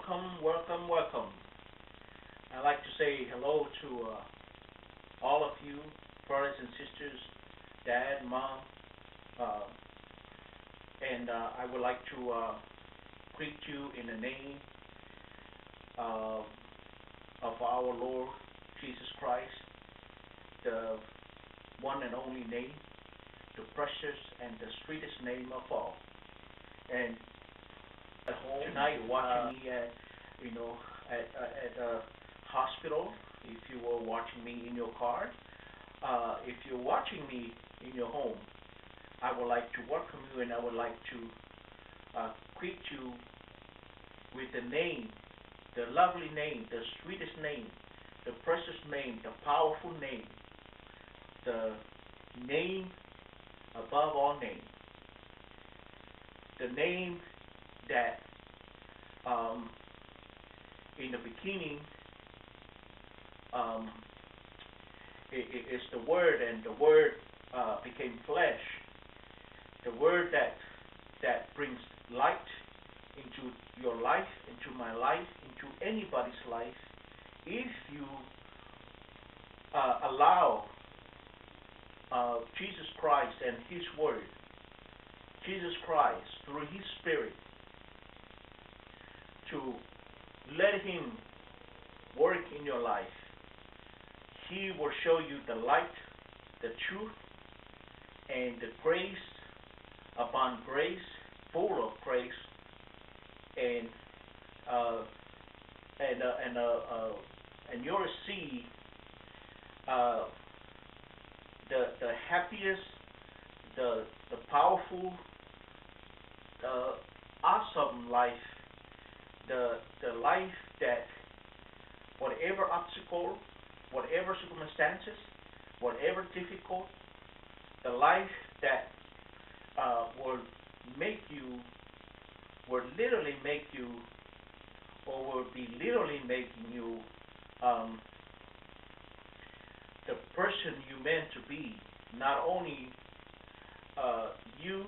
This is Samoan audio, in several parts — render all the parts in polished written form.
Welcome, welcome, welcome. I'd like to say hello to all of you, brothers and sisters, dad, mom, and I would like to greet you in the name of our Lord Jesus Christ, the one and only name, the precious and the sweetest name of all. And at home tonight, watching me at, you know, at a hospital, if you were watching me in your car, if you're watching me in your home, I would like to welcome you, and I would like to greet you with the name, the lovely name, the sweetest name, the precious name, the powerful name, the name above all names, the name that in the beginning it is the Word, and the Word became flesh, the Word that brings light into your life, into my life, into anybody's life, if you allow Jesus Christ and His Word, Jesus Christ through His Spirit, to let Him work in your life. He will show you the light, the truth, and the grace upon grace, full of grace, and you'll see the happiest, the powerful, the awesome life, the life that whatever obstacle, whatever circumstances, whatever difficult, the life that will make you, will literally make you, or will be literally making you the person you meant to be. Not only you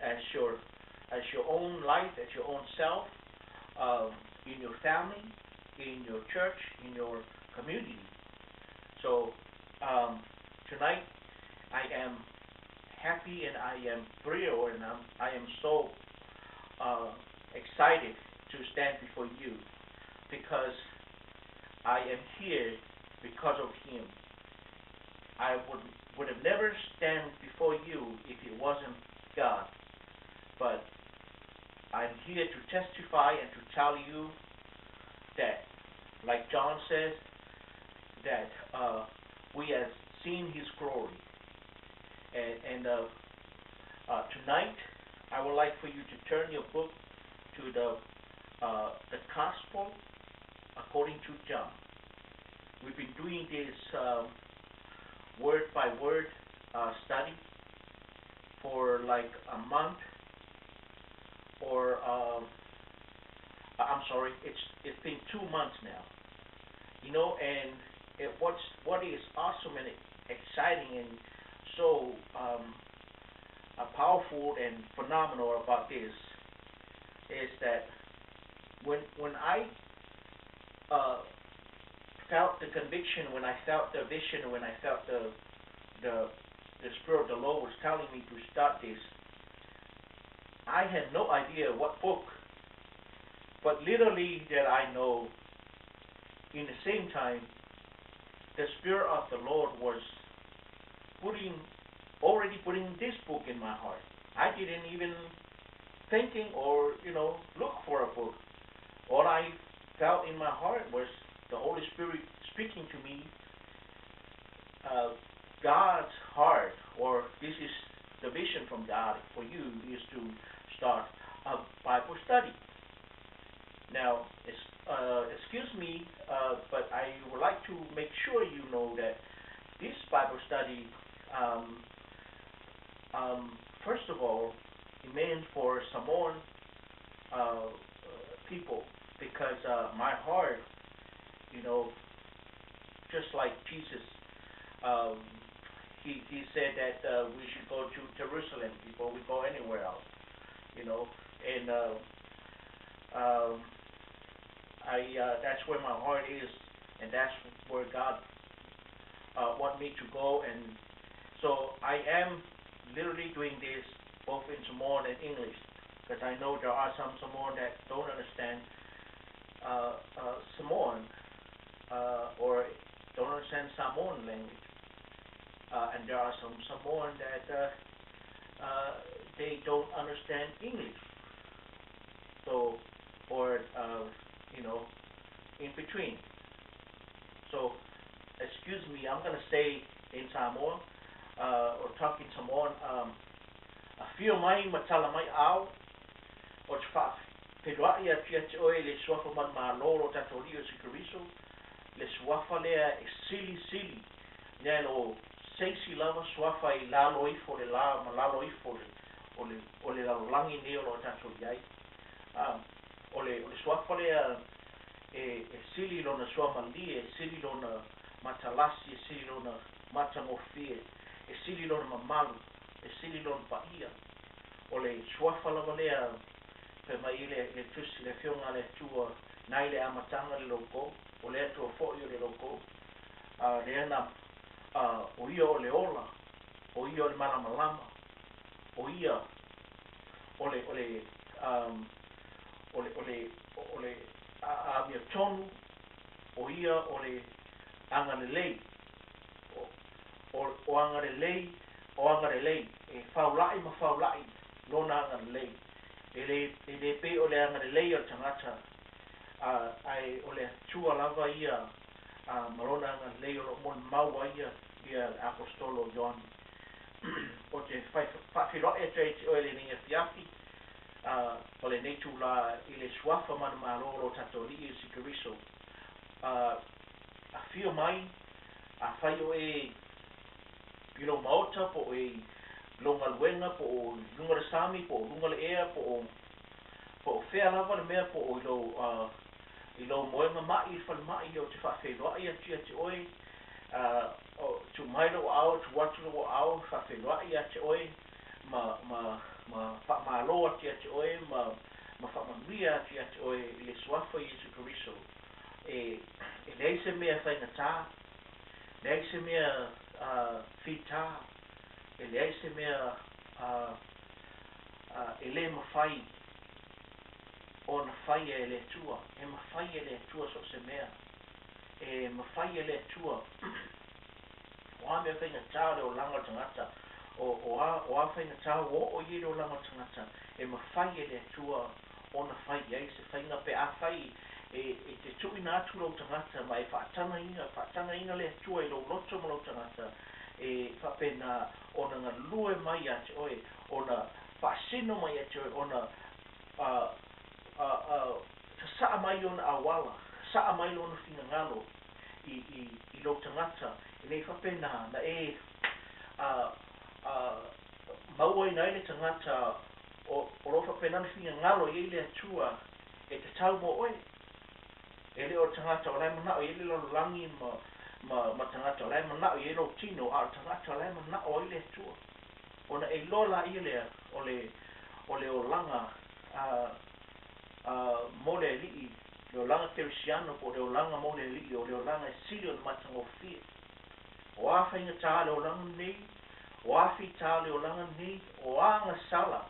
as your own life, as your own self, in your family, in your church, in your community. So tonight I am happy and I am thrilled, and I am so excited to stand before you, because I am here because of Him. I would have never stand before you if it wasn't God. But I'm here to testify and to tell you that, like John says, that we have seen His glory. And tonight, I would like for you to turn your book to the Gospel according to John. We've been doing this word by word study for like a month, or I'm sorry, it's been 2 months now. You know, and what is awesome and exciting and so powerful and phenomenal about this is that when I felt the conviction, when I felt the vision, when I felt the Spirit of the Lord was telling me to start this, I had no idea what book, but literally that I know, in the same time, the Spirit of the Lord was already putting this book in my heart. I didn't even thinking or, you know, look for a book. All I felt in my heart was the Holy Spirit speaking to me, God's heart, or this is the vision from God for you, is to start a Bible study. Now, excuse me, but I would like to make sure you know that this Bible study, first of all, it meant for Samoan people, because my heart, you know, just like Jesus, he said that we should go to Jerusalem before we go anywhere else, you know, and I that's where my heart is, and that's where God want me to go. And so I am literally doing this both in Samoan and English, because I know there are some Samoan that don't understand Samoan or don't understand Samoan language. And there are some Samoan that they don't understand English. So, or in between. So, excuse me, I'm gonna say in Samoa, or talk in Samoan, afio mai ma tala mai aao, ou te faafeiloai atu ia te oe i le Suafa manumalo o lo tatou Alii o Iesu Keriso, le Suafa lea e silisili nai lo se isi lava Suafa i lalo ifo o le la ma lalo ifo o le, o le lalolagi nei o lo o tatou i ai. O le, o le Suafa lea e, e sili lona suamalie, e sili lona matalasi, e sili lona matagofie, e sili lona mamalu, e sili lona paia. O le Suafa lava lea fai mai i le, le Tusi, le Afioga a le Atua, nai le amataga le Logo, o le Atua foi o le Logo. Lea na, o ia o le ola, o ia o le malamalama, o ia o le, o le, um, o le, o le, o le amiotonu, o ia o le agalelei, o, o, o agalelei, o agalelei, e faula'i ma faula'i lona agalelei. E le, e le pei o le agalelei o le tagata, ae o le Atua lava ia ma lona agalelei o lo o molimau ai ia, ia le Aposetolo o Ioane. Ou te fai faafeiloai atu ai ia te oe i lenei afiafi, o lenei itulā i le Suafa manumalo o lo tatou Alii Iesu Keriso. Afio mai, afai o e i lou maota, po o e i lou galuega, po o i luga o le sami, po o luga o le ea, po o po o fea lava le mea, po o i lou i lou moega ma'i i le falemai, ou te faafeiloai atu ia te oe, tuu mai lou aao, tuu atu lou aao, faafeiloai ia te oe, ma, ma, ma faamalo atu ia te oe, ma, ma faamanuia atu ia te oe i le Suafa o Iesu Keriso. E, e leai se mea faigata, leai se mea fitā, e leai se mea e le mafai ona faia e le Atua. E mafai e le Atua so o se mea. E mafai e le Atua. O a mea faigata o le olaga o le tagata, o, o a, o a faigata ua oo i ai le olaga o le tagata, e mafai e le Atua ona fai i ai se faiga pe afai e, e te tuuina atu lou tagata ma e faatagaina, faatagaina le Atua i lou loto ma lou tagata, e faapena ona galue mai ia te oe, ona faasino mai ia te oe, ona a, a, a, sasaa mai ona auala, sasaa mai lona finagalo i, i, i lou tagata, ina ia faapena na e a, a, mauaina ai le tagata o, o lo o faapena ona finagalo i ai le Atua e tatau mo oe. E le o le tagata o la e manao i ai le lalolagi ma, ma, ma tagata o la e manao i ai lou tino, a o le tagata o la e manao ai le Atua. Ona e iloa laia lea o le, o le olaga a, a, mo le Alii, le olaga kerisiano po o le olaga mo le Alii, o le olaga e sili ona matagofie. O a faigata le olaga lenei, o a fitā le olaga lenei, o a agasala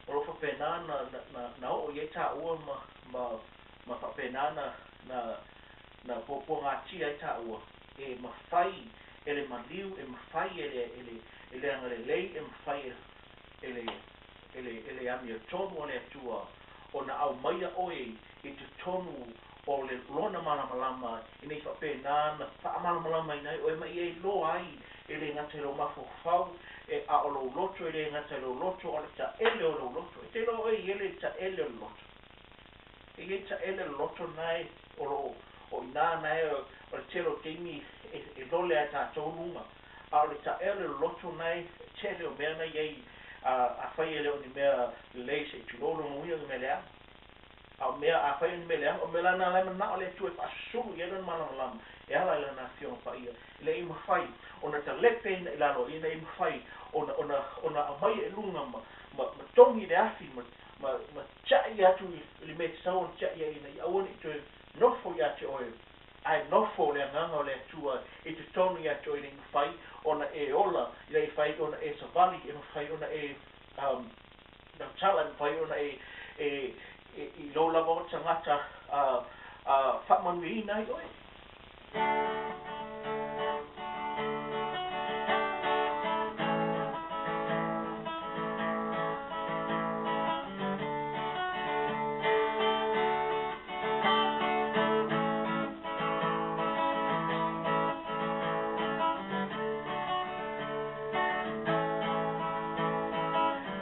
o lo o faapena na, na, na, na oo i ai taua ma, ma, ma faapena na, na, na puapuagatia ai taua, e mafai e le maliu, e mafai e le, e le, e le agalelei, e mafai e, e le, e le, e le amiotonu a le Atua ona aumaia oe i totonu o le lona malamalama, ina ia faapena ona faamalamalamaina ai oe ma ia iloa ai e le gata i lou mafaufau, e, a o lou loto, e le gata i lou loto, a o le taele o lou loto. E te iloa oe i ele i le taele o le loto. E i ai taele o le loto na e, o lo o, o i ina na e, o le tele o taimi e, e lole ai tatou luga, a o le taele o le loto na e, tele o mea na i ai, a, afai e le o ni mea lelei se i tulou lona uiga o ni mea leaga. A o mea, afai o ni mea leaga, o mea la na la e manao le Atua e faasusulu i ai Lona malamalama e ala i Lana Afioga Paia, ina ia mafai ona talepeina i lalo, ina ia mafai ona, ona, ona aumaia i luga ma, ma, ma togi i le afi, ma, ma, ma Tia'i atu i le mea e tatau ona tia'i ai ina ia aua ne i toe nofo ia te oe, ae nofo le Agaga o le Atua i totonu ia te oe ina ia mafai ona e ola, ina ia mafai ona e savali, e mafai ona e um, tautala, e mafai ona e, e, e, i lou lava o tagata uh, uh, faamanuiaina ai oe.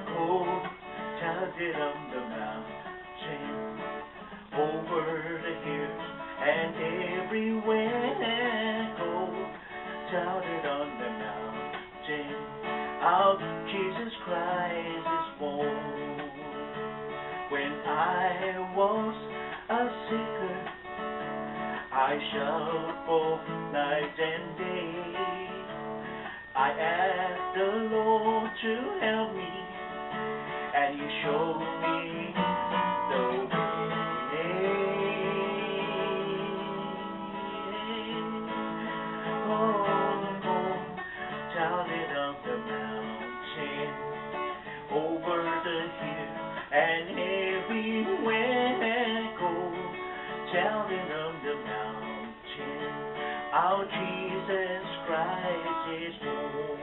Go tell it on the mountain, over the hills and everywhere. Go tell it on the mountain, our Jesus Christ is born. When I was a seeker, I shout both night and day. I asked the Lord to help me, and He showed me the way. Oh, go tell it on the mountain, over the hill, and everywhere. Go tell it on the mountain, our Jesus Christ is born.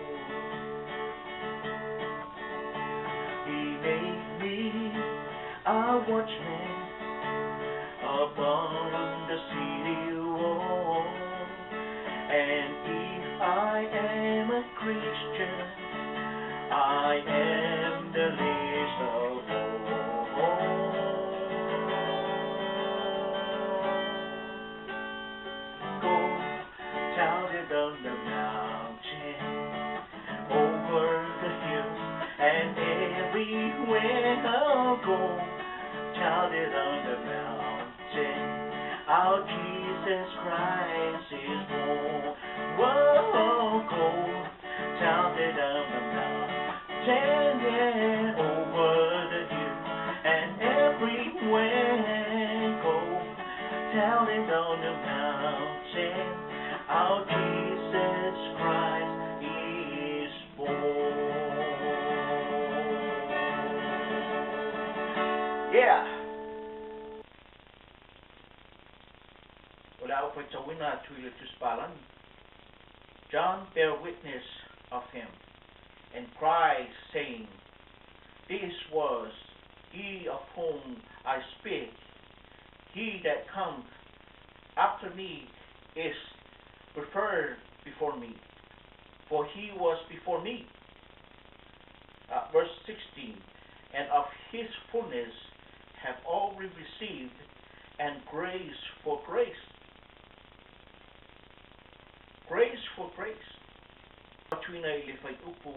He made me a watchman upon the city wall. And if I am a Christian, I am the least of all. Go tell it on the mountain, over the hills, and everywhere I'll go. Tell it on the mountain, our Jesus Christ is born. Whoa, go tell it on the mountain, yeah, over the hills, and everywhere. Go tell it on the mountain, our Jesus Christ is born. Yeah! O le a ou faitauina atu i le Tusi Palagi. John bare witness of him, and cried, saying, This was he of whom I spake, He that cometh after me is preferred before me, for he was before me. Verse 16, And of his fullness have all we received, and grace for grace. Grace for grace. Tuina i le fuaiupu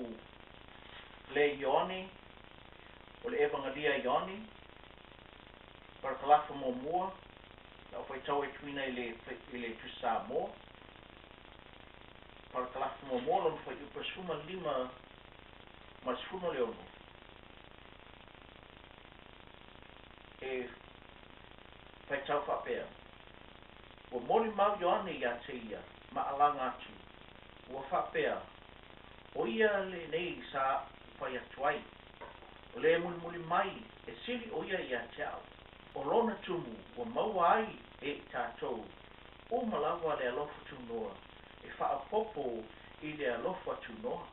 le Ioane, o le Evangelia a Ioane, parakalafa muamua, la ou faitau e tuina i le, i le Tusi Samoa, parakalafa muamua, lona fuaiupu e 15 ma le 16. E faitau faapea, Ua molimau Ioane iā te ia ma alaga atu, ua faapea, O ia lenei sa ou fai atu ai, o le mulimuli mai e sili ʻo ia iā te au. O lona tumu ua maua ai e i tātou uma lava le alofa tunoa e faaopoopo i le alofa tunoa.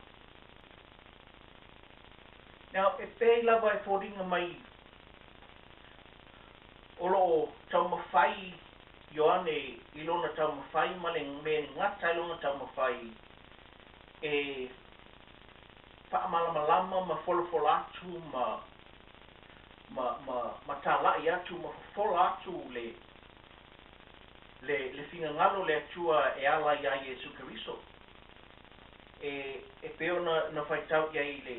Now, e pei lava e foliga mai o lo o taumafai Ioane i lona taumafai ma le mea e gata ai lona taumafai e faamalamalama ma folafola atu ma ma ma ma tala'i atu ma fofola atu le le le finagalo o le Atua e ala iā Iesu Keriso. E e pei ona na faitau i ai i le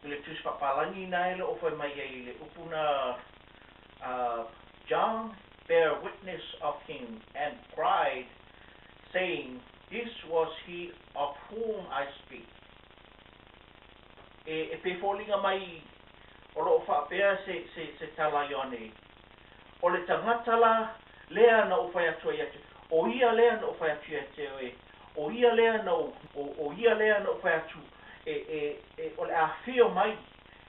i le Tusi Faapalagi na e le o fai mai ai i le upu na a John bare witness of him and cried, saying, This was he of whom I speak. E, e pei foliga mai O lo o faapea se, se, se tala a Ioane, O le tagata la lea na ou fai atu ai ia te, o ia lea na ou fai atu ia te oe, o ia lea na ou, o, o ia lea na ou fai atu e, e, e, o le a afio mai,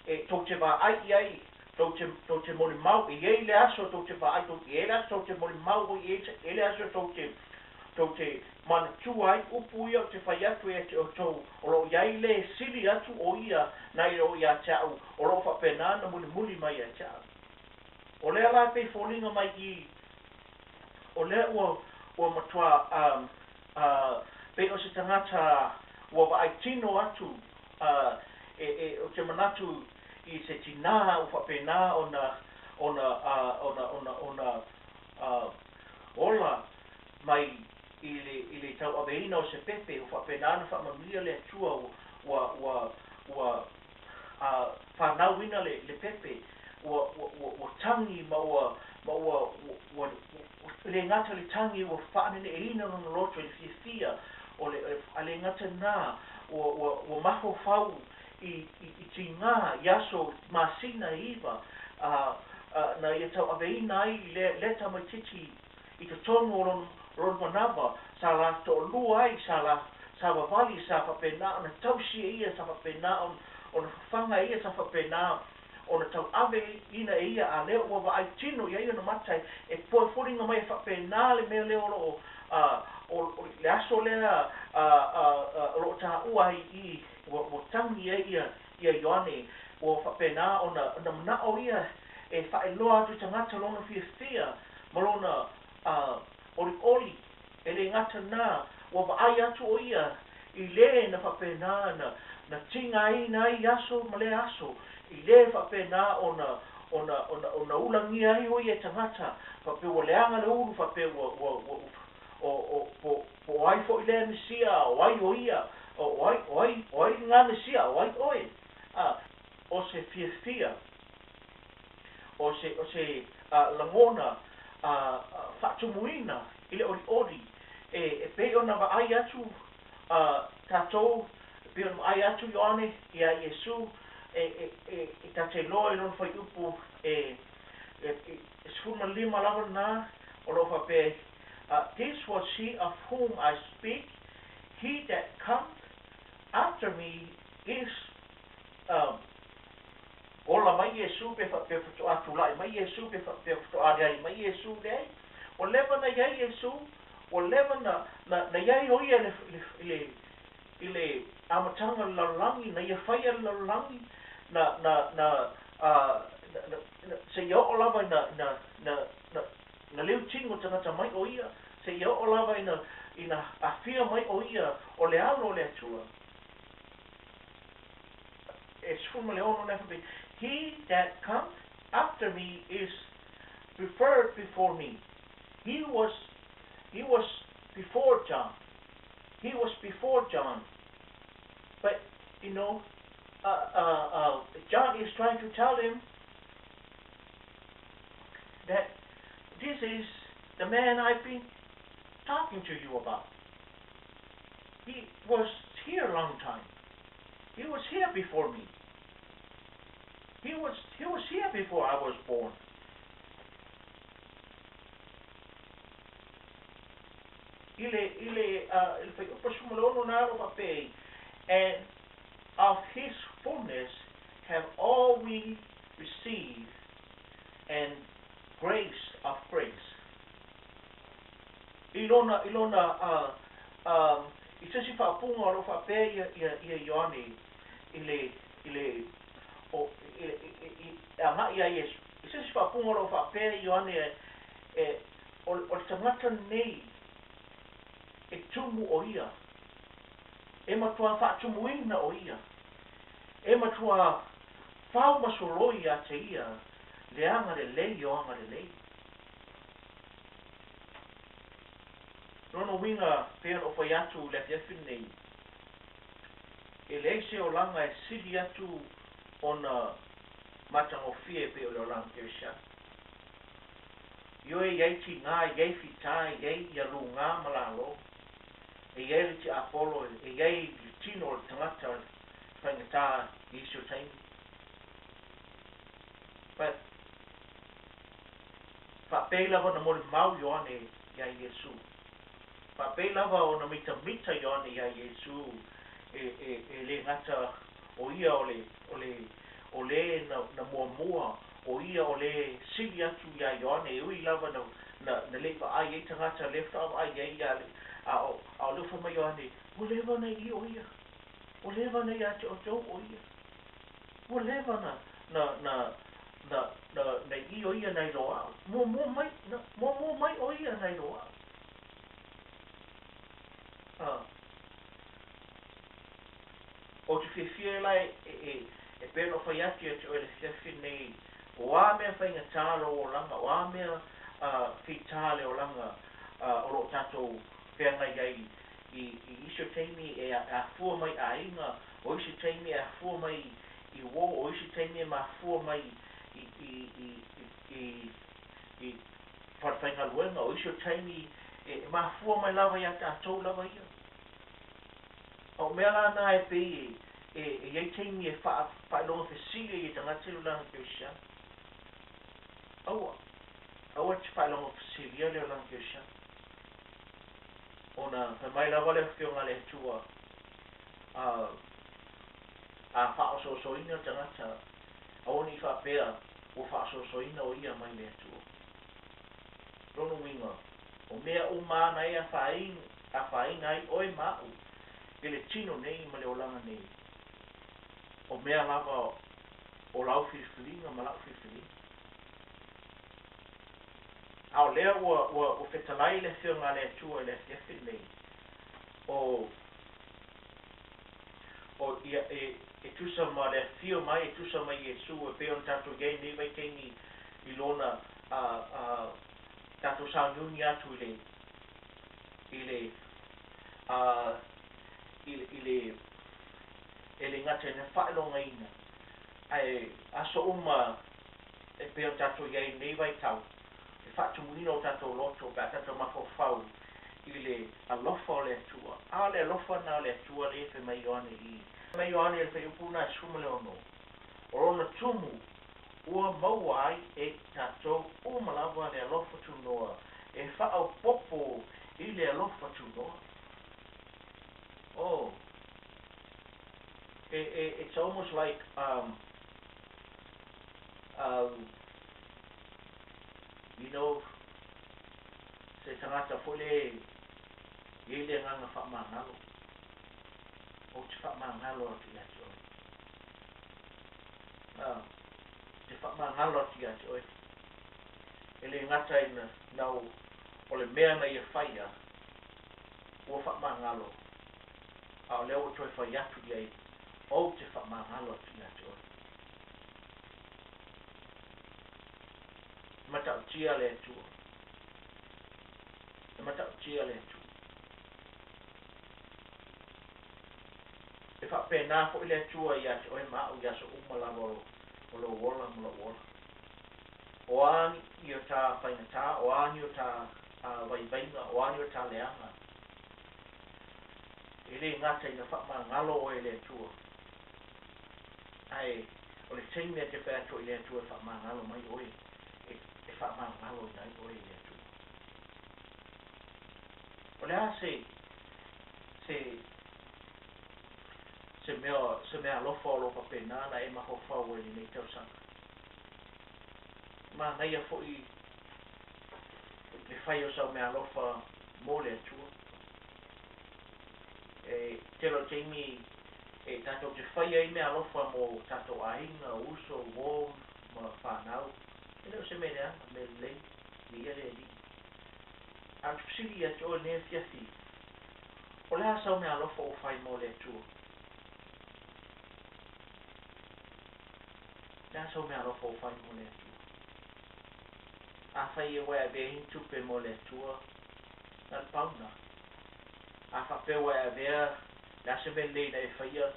e tou te vaai i ai, tou te, tou te molimau, e i ai le aso tou te vaai, tou, e i ai le aso tou te molimau oi, e i ai le aso tou te, tou te manatua ai upu ia ou te fai atu ia te outou, o lo o i ai le sili atu o ia nai lo ia te au, o lo o faapena ona mulimuli mai ia te au. O lea la e pei foliga mai i i, o lea ua, ua matua a, a, pei o se tagata ua vaai tino atu, a, e, e, ou te manatu i se tinā ua faapena ona, ona, a, ona, ona, ona, a, ola mai i le, i le tauaveina o se pepe, ua faapena ona faamanuia le Atua, ua, ua, ua, a fanauina le, le pepe, ua, ua, ua, ua tagi ma ua, ma ua, ua, ua, ua le gata le tagi, ua faaneneeina lona loto i le fiafia o le, a le gata lena, ua, ua, ua mafaufau i, i, i tigā, i aso, masina e iva, a, a, na ia tauaveina ai lea, lea tamaitiiti i totonu o lona, lona manawa, sa la toalua ai, sa la sa vavali, sa faapena ona tausi e ia, sa faapena ona, ona fafaga e ia, sa faapena ona tauave ina e ia, a lea ua vaai tino i ai ona mata e, e poe foliga mai e faapena le mea lea o lo o, a, o, o le aso lea a, a, a, o lo o taua ai i i, ua, ua tagi ai ia, ia Ioane, ua faapena ona, ona manao ia e faailoa atu i tagata lona fiafia ma lona, a, olioli. E le gata lena, ua vaai atu ʻo ia i lē na faapena na, na tigaina ai aso ma lea aso, i lē faapena ona, ona, ona, ona ulagia ai ʻo ia e tagata, faapea ua leaga le ulu, faapea ua, ua, ua, o, o, po, po o ai foi lea Mesia, o ai ʻo ia, o, o ai, o ai, o ai lena Mesia, o ai ʻoe? A, o se fiafia, o se, o se, a, lagona, a, a, faatumuina i le ʻoliʻoli, e, e pei ona vaai atu, a, tatou, e pei ona vaai atu Ioane iā Iesū, e, e, e, e ta te iloa i lona fuaiupu e, e, e, 15 lava lena, o lo o faapea, This was he of whom I speak, he that cometh after me is, um, Ola mai Iesū pe faapea faatoa tulai mai Iesū pe faapea faatoa aliali mai Iesū, leai. Ua leva na i ai Iesū, ua leva na, na, na i ai ʻo ia i le, i le, i le amataga o le lalolagi, na ia faia le lalolagi, na, na, na, a, na, na, na, seia oo lava ina, ina, na, na, na liu tino tagata mai ʻo ia, seia oo lava ina, ina afia mai ʻo ia o le Alo o le Atua. E 16 lea faapea, He that cometh after me is preferred before me. He was, he was before John. He was before John. But, you know, John is trying to tell him that this is the man I've been talking to you about. He was here a long time. He was here before me. He was, he was here before I was born. I le, i le, i le fuaiupu 16 na alo faapea, And of his fullness have all we received, and grace of grace. I lona, i lona, a, i se isi faaupuga o lo o faapea ia, ia, ia Ioane i le, i le, o, i le, i, i, e agai iā Iesu. I se isi faaupuga o lo o faapea Ioane e, e, o, o le tagata lenei e tumu ʻo ia, e matua faatumuina ʻo ia, e matua fau ma soloi ia te ia le agalelei o agalelei. Lona uiga, pei ona ou fai atu i le afiafi lenei, e leai se olaga e sili atu ona matagofie pei o le olaga kerisiano. Ioe i ai tigā, i ai fitā, i ai ia lugā ma lalo, e i ai le tiapolo, e i ai le tino o le tagata o le faigata i isi o taimi. Faapei lava ona molimau Ioane iā Iesu. Faapei lava ona mitamita Ioane iā Iesu e, e, e le gata o ia o le, o le, o le na, na muamua, o ia o le sili atu iā Ioane, e ui lava na, na, na le i vaai ai tagata, lea faatoa vaai ai ia, a o, a o lea ua fai mai Ioane, ua leva ona i i o ia. Ua leva ona ia te outou o ia. Ua leva na, na, na, na, na, na i o ia nai lo a'u. Muamua mai, na, muamua mai o ia nai lo a'u. Ah. Ou te fiafia e la e, e, e, e pei ona ou fai atu ia te oe i le afiafi lenei, o a mea faigata lou olaga, o a mea uh, fitā le olaga uh, o lo o tatou feagai ai i, i isi o taimi e afua mai aiga, o isi taimi e afua mai i uō, o isi taimi e mafua mai i, i, i, i, i falefaigaluega, o isi o taimi e mafua mai lava iā tatou lava ia. A o mea la na e pei e, e, e i ai taimi e faa, faailoga fesili ai e tagata i le olaga kerisiano. Aua, aua e te faailoga fesilia le olaga kerisiano. Ona fai mai lava le Afioga a le Atua, a, a faaosoosoina le tagata, aua ne i faapea ua faaosoosoina o ia mai le Atua. Lona uiga, o mea uma ana e afaina, afaina ai oe ma a'u i le tino nei ma le olaga nei, o mea lava o lau filifiliga ma la'u filifiliga. A o lea ua, ua, ua fetalai le Afioga a le Atua i le afiafi lenei, o, o ia, e, e tusa ma le afio mai, e tusa ma Iesu, e pei ona tatou i ai i lenei vaitaimi i lona, a, a, tatou sauniuni atu i le, i le, a, i le, i le, e le gata i le faailogaina, ae aso uma e pei ona tatou i ai i lenei vaitau, le faatumuina o tatou loto pe a tatou mafaufau i le alofa o le Atua. A o le alofa lena o le Atua lea e fai mai Ioane i i. Fai mai Ioane i le fuaiupu lena e 16, O lona tumu ua maua ai e tatou uma lava le alofa tunoa e faaopoopo i le alofa tunoa. Oh, it's almost like um, um, you know, se tagata foi lea e i ai le agaga faamagalo, ou te faamagalo atu ia te oe. Ah, ou te faamagalo atu ia te oe. E le gata ina nau o le mea na ia faia, ua faamagalo, a o lea ua toe fai atu i ai, ou te faamagalo atu ia te oe. E matautia le Atua. E matautia le Atua. E faapena foi le Atua ia te oe ma a'u i aso uma lava o lou ola ma lo'u ola. O a ni o tā faigata, o a ni o tā vaivaiga, o a ni o tā leaga, e le gata ina faamagalo oe e le Atua, ae o le taimi e te fai atu ai i le Atua e faamagalo mai oe, e, e faamagaloina ai oe e le Atua. O le a se, se, se mea, se mea alofa o lo o faapena ona e mafaufau ai i lenei tausaga? Manaia foi le fai o sau meaalofa mo le Atua. E tele o taimi e tatou te fai ai meaalofa mo tatou aiga, uso, uo ma fanau. E le o se mea leaga, mea lelei, viia le Alii. A ou te fesili ia te oe i lenei afiafi, o le a sau meaalofa ua fai mo le Atua? O le a sau meaalofa ua fai mo le Atua? Afai ua e avea ai ni tupe mo le Atua, na o le pau lena. A faapea ua e avea le a se mea lelei na e faia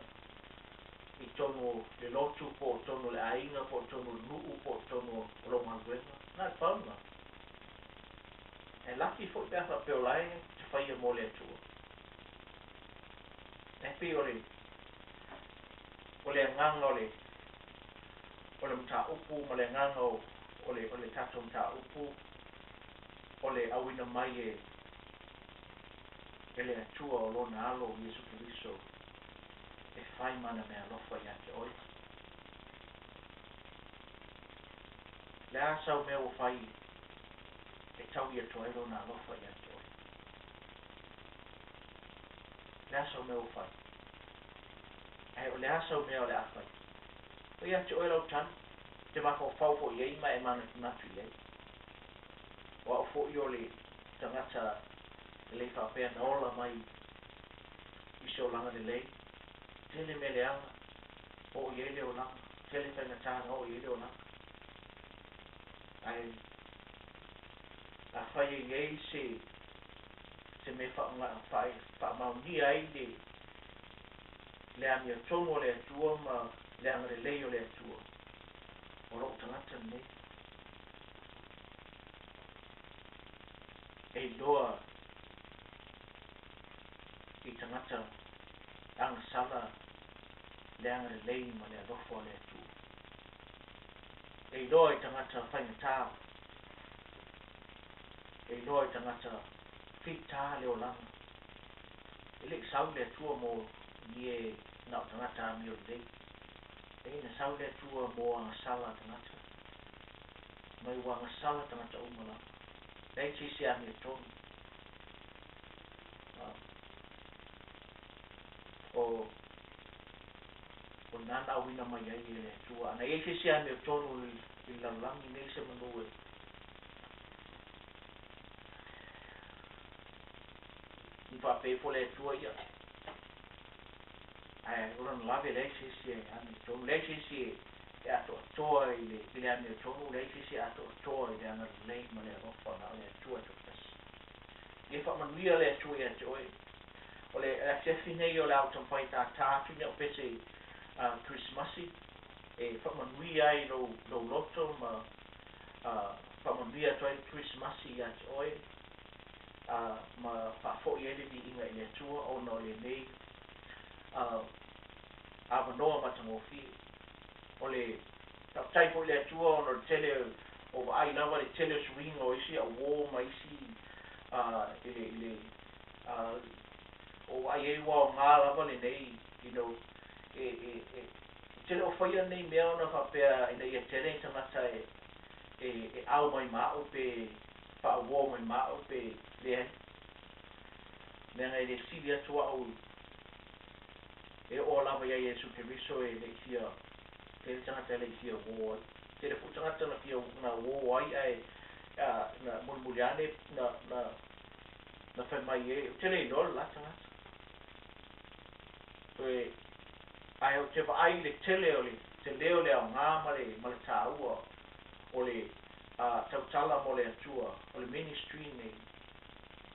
i totonu o le lotu po o totonu o le aiga po o totonu o le nuu po o totonu o lou galuega, na o le pau lena. Ae laki foi pe a faapea o la e te faia mo le Atua. Ae pei o le, o le agaga o le, O le mataupu ma le agaga o le tatou mataupu o le auina mai e le Atua o lona alo Iesu Keriso e fai ma ana meaalofa ia te oe. Le a sau mea ua fai e taui atu ai lona alofa ia te oe? Le a sau mea ua fai? Ae o le a sau mea o le a fai? O ia te oe lau tali, te mafaufau foi i ai ma e manatunatu i ai. O au foi o le tagata e le faapea na ola mai i se olaga lelei. Tele mea leaga o i ai le olaga, tele faigata na oo i ai le olaga. Ae afai e i ai se mea faamaonia ai le amiotonu o le Atua ma le agalelei o le Atua, o lou tagata lenei. E iloa i tagata agasala le agalelei ma le alofa o le Atua. E iloa i tagata faigata, e iloa i tagata fita le olaga. E le i sau le Atua mo ni e na o tagata amio lelei. E na sau le Atua mo agasala tagata. Mai ua agasala tagata uma lava. Leai se isi amiotonu. O lena na auina mai ai e le Atua. Ana i ai se isi amiotonu i le lalolagi nei se manu e faapea ifo le Atua ia. Ae o lona lave leai se isi e amiotonu, leai se isi e atoatoa i le amiotonu, leai se isi e atoatoa i le agalelei ma le alofa na o le Atua e toatasi. Ia faamanuia le Atua ia te oe. O le afiafi nei o le a ou taumafai tātā atu ni au pese Kerisimasi e faamanuia ai lou loto ma faamanuia atu ai le Kerisimasi ia te oe ma faafoi ai le viiga i le Atua ona o lenei avanoa matagofie. O le faafetai foi i le Atua ona o le tele o vaai lava le tele o suiga o isi auō ma isi i le o vaai ai ua aoga lava lenei e tele o faia nei mea ona faapea ina ia tele tagata e au mai ma au pe faauō mai ma au pe leai. Leaga e le sili atu au e oo lava ia Iesu Keriso e le i fia tele tagata e le i fia uō ai. Tele foi tagata na fia na uō ai ae na mulimuli ane na fai mai e ou te le iloa le la tagata. Toe ae ou te vaai i le tele o le tele o le aoga ma le taua o le tautala mo le Atua o le ministry nei.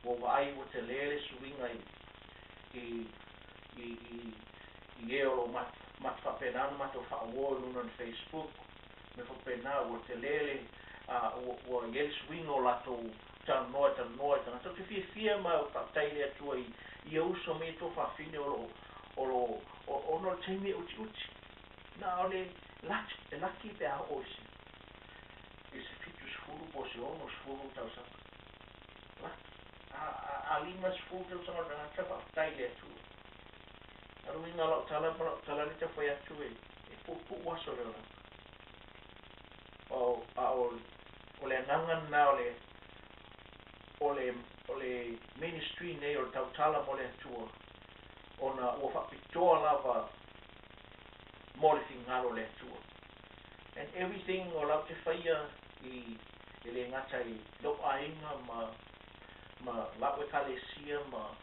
Ua vaai ua tele le suiga i e o lo mat faapena ona matou faauō i luga o le Facebook me faapena ua tele le ua i ai le suiga o latou talanoa e talanoa i tagata. Ou te fiafia ma faafetai i le Atua i ia uso ma ia tuafafine o lo ona o le taimi e utiuti. Na o le laki, e laki pe a oo i se 70 po o se 60 tausaga. Laki. A 50 tausaga o le tagata faafetai i le Atua. A le uiga o lau tala ma lau tala le taufai atu e puupuu aso o le olaga. O, a o le agaga lena o le ministry nei o le tautala mo le Atua ona ua faapitoa lava mo le finagalo o le Atua. And everything o lau te faia i e le gata i lou aiga ma lau ekalesia ma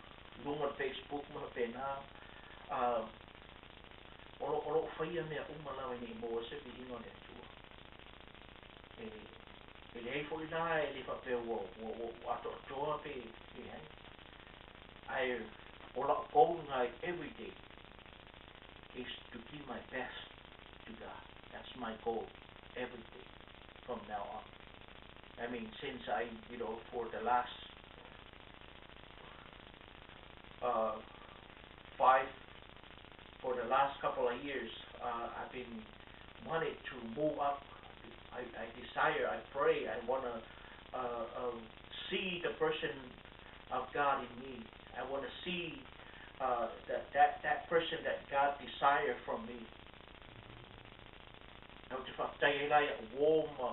luga o le Facebook ma faapena o lo o faia mea uma lava ina ia maua ai se viiga o le Atua. E leai foi la e le faapea ua atoatoa pe leai. Ae o lau goal lena every day is to give my best to God. That's my goal every day from now on. I mean, since I, for the last for the last couple of years, I've been wanted to move up. I desire, I pray, I want to see the person of God in me. I want to see that person that God desire from me. Ou te faafetai ai la iaʻu uō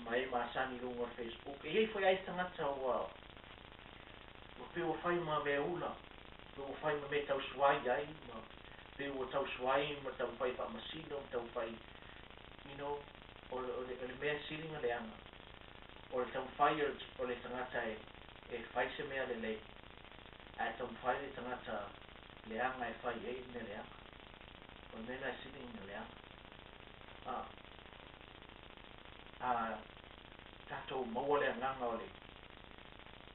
ma e masani i luga o le Facebook. E i ai foi ai tagata ua ua pei ua fai ma mea ula, pei ua fai ma mea tausuai ai, ma pei ua tausuai ma taumafai e faamasino ma taumafai, you know, o le, o le, o le mea sili ona leaga, o le taumafai o le tagata e, e fai se mea lelei, ae taumafai le tagata leaga e fai ai le mea leaga. O le mea lena e sili ona leaga. A, a tatou maua le agaga o le,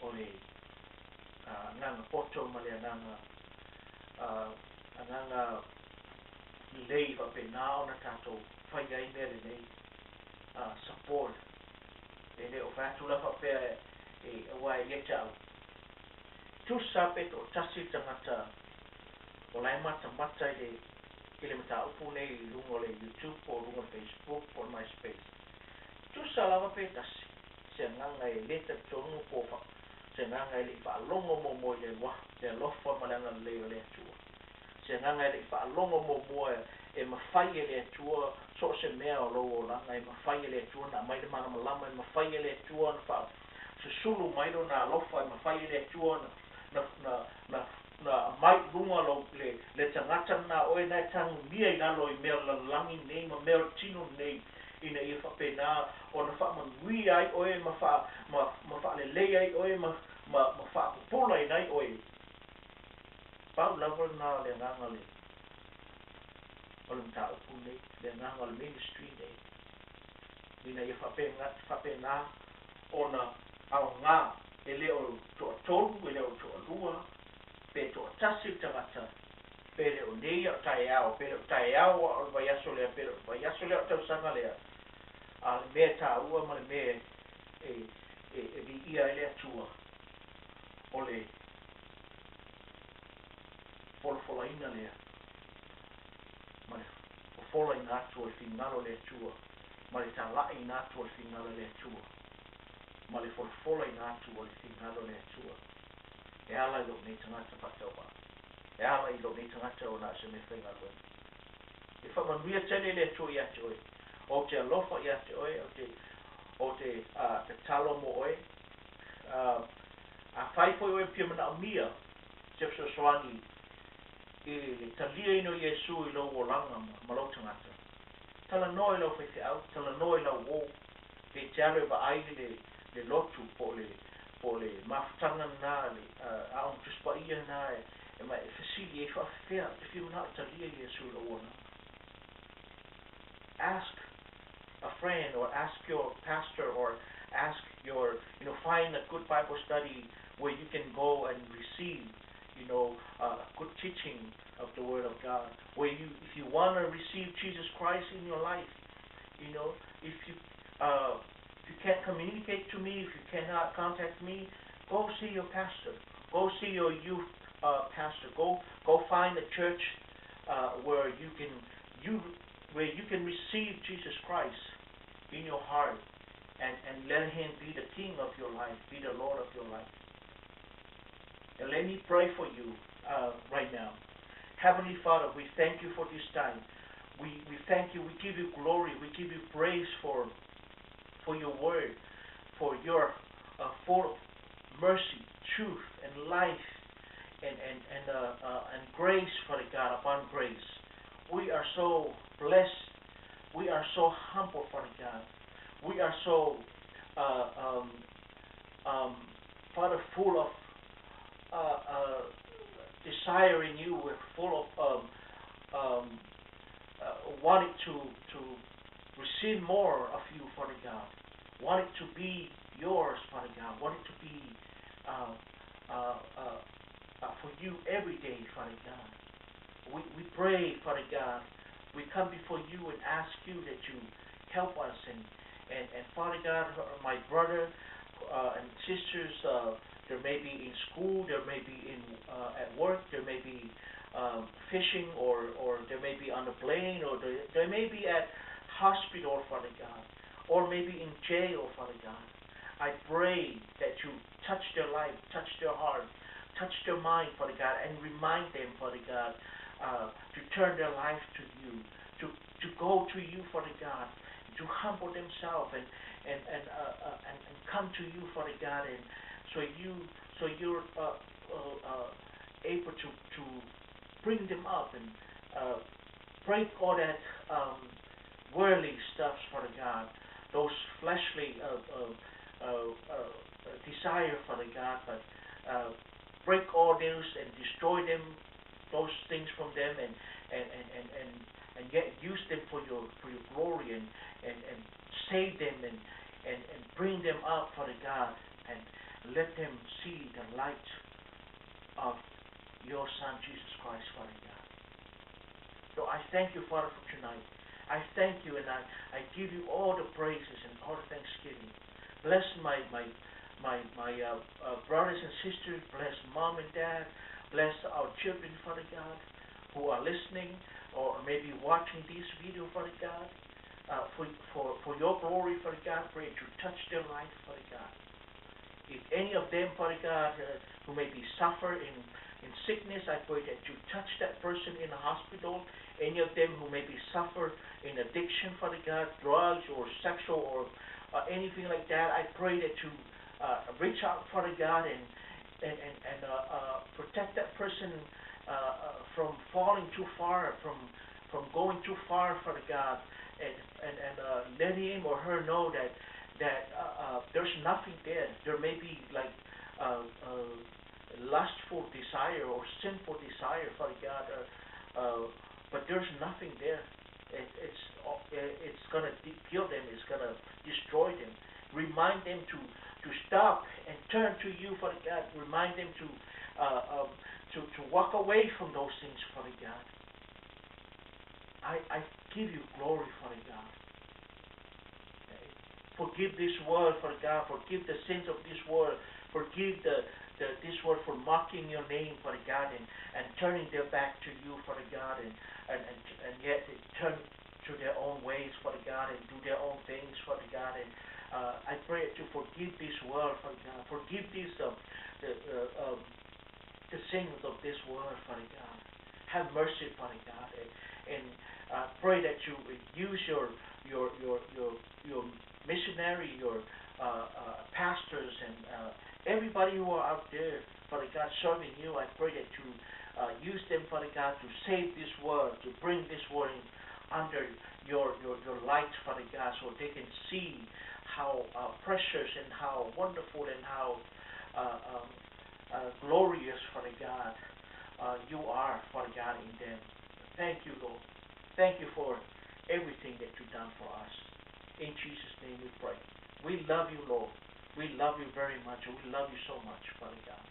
o le agaga poto ma le agaga, agaga lelei faapena ona tatou fai ai mea lelei. Support. E le o fai atu la faapea e, aua e ia te au. Tusa pe toatasi le tagata o la e matamata i le i le mataupu nei i luga o le YouTube po o luga o le Facebook po o le MySpace. Tusa lava pe tasi se agaga e le talitonu po o se agaga e le i faalogo muamua i le le alofa ma le agalelei o le Atua. Se agaga e le i faalogo muamua e mafai e le Atua so o se mea o lou olaga, e mafai e le Atua ona aumai le malamalama, e mafai e le Atua ona faasusulu mai Lona alofa, e mafai e le Atua ona na, na, na, na aumai i luga lou, le, le tagata lena oe na e tagumia i lalo i mea o le lalolagi nei ma mea o le tino nei, ina ia faapena ona faamanuia ai oe ma, faa, ma, ma faalelei ai oe ma, ma, ma faapupulaina ai oe. Pau lava lena o le agaga le, o le mataupu nei, le agaga o le ministry nei, ina ia faapena, faapena ona aoga, e le o toatolu, e le o toalua, pe toatasi le tagata, pe le o nei a o taeao, pe le o taeao a o le vaiaso lea, pe le o le vaiaso lea o le tausaga lea, a o le mea e taua ma le mea e, e, e viia ai le Atua, o le folafolaina lea ma le fofolaina atu o le finagalo o le Atua, ma le talaiina atu o le finagalo o le Atua, ma le folafolaina atu o le finagalo o le Atua e ala i lou nei tagata faatauvaa, e ala i lou nei tagata o na o se mea faigaluega. E faamanuia tele le Atua ia te oe. Ou te alofa ia te oe, ou te, ou te tatalo mo oe. Afai foi oe e fia manaomia se fesoasoani i le taliaina o Iesu i lou olaga ma lou tagata, talanoa i lau faifeau, talanoa i lau uō, e te alu e vaai le, le lotu po o le, po o le mafutaga lena, le Aoga Tusi Paia lena e, e, ma e fesili ai faafefea, ou te fia manao e talia Iesu i lou olaga. Ask a friend or ask your pastor or ask your, you know, find a good Bible study where you can go and receive, you know, a good teaching of the Word of God. Where you, if you want to receive Jesus Christ in your life, you know, if you can't communicate to me, if you cannot contact me, go see your pastor. Go see your youth pastor. Go find a church where you can you where you can receive Jesus Christ in your heart and let Him be the King of your life, be the Lord of your life. And let me pray for you right now. Heavenly Father, we thank you for this time. We thank you. We give you glory. We give you praise for your word, for your full of mercy, truth, and life, and grace, Father God, upon grace. We are so blessed. We are so humble, Father God. We are so, Father, full of desiring you. We're full of wanting to receive more of you, Father God. Wanting to be yours, Father God. Wanting to be for you every day, Father God. We pray, Father God. We come before you and ask you that you help us. And Father God, my brother and sisters, there may be in school, there may be in at work, there may be fishing, or there may be on the plane, or they may be at hospital, Father God, or maybe in jail, Father God. I pray that you touch their life, touch their heart, touch their mind, Father God, and remind them, Father God, to turn their life to you, to go to you, Father God, to humble themselves and come to you, Father God, and so you're able to bring them up and break all that worldly stuff, Father God, those fleshly desire, Father God, but break all those and destroy them, those things from them, and yet use them for your glory, and save them and bring them up, Father God, and let them see the light of your Son Jesus Christ, Father God. So I thank you, Father, for tonight. I thank you, and I give you all the praises and all the thanksgiving. Bless my brothers and sisters. Bless mom and dad. Bless our children, Father God, who are listening or maybe watching this video, Father God. For your glory, Father God, pray to touch their life, Father God. If any of them, Father God, who may be suffer in sickness, I pray that you touch that person in the hospital. Any of them who may be suffer in addiction, Father God, drugs or sexual or anything like that, I pray that you reach out, Father God, and protect that person from falling too far, from going too far, Father God, and let him or her know that there's nothing there. There may be like lustful desire or sinful desire, Father God, but there's nothing there. It's gonna kill them. It's gonna destroy them. Remind them to stop and turn to you, Father God. Remind them to walk away from those things, Father God. I give you glory, Father God. Forgive this world, Father God. Forgive the sins of this world. Forgive this world for mocking your name, Father God, and turning their back to you, Father God, and yet they turn to their own ways, Father God, and do their own things, Father God. And I pray to forgive this world, Father God. Forgive this the sins of this world, Father God. Have mercy, Father God, and pray that you use your missionary, your pastors, and everybody who are out there, Father God, serving you. I pray that you use them, Father God, to save this world, to bring this world under your light, Father God, so they can see how precious and how wonderful and how glorious, Father God, you are, Father God, in them. Thank you, Lord. Thank you for everything that you've done for us. In Jesus' name we pray. We love you, Lord. We love you very much. We love you so much, Father God.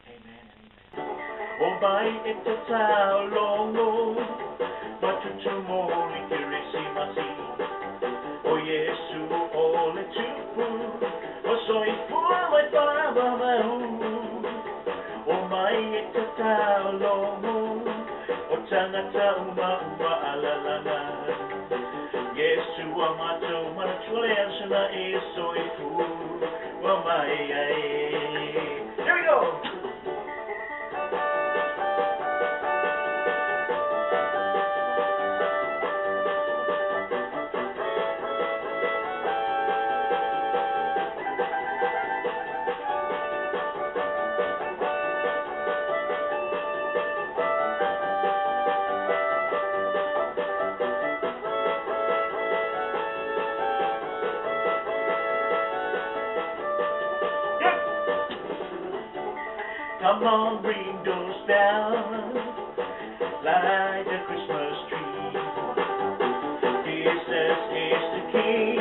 Amen and amen. O mai e te taulogo, matutu mō li Kirisimasi. O Yesu o le tupu, o soifua mai whaamau. O mai e te taulogo, o tangata uma uma alalanga. Yesu a mātou manatua le ansana e soifua mai ai. Here we go! Come on, ring those bells, light the Christmas tree. Jesus is the King,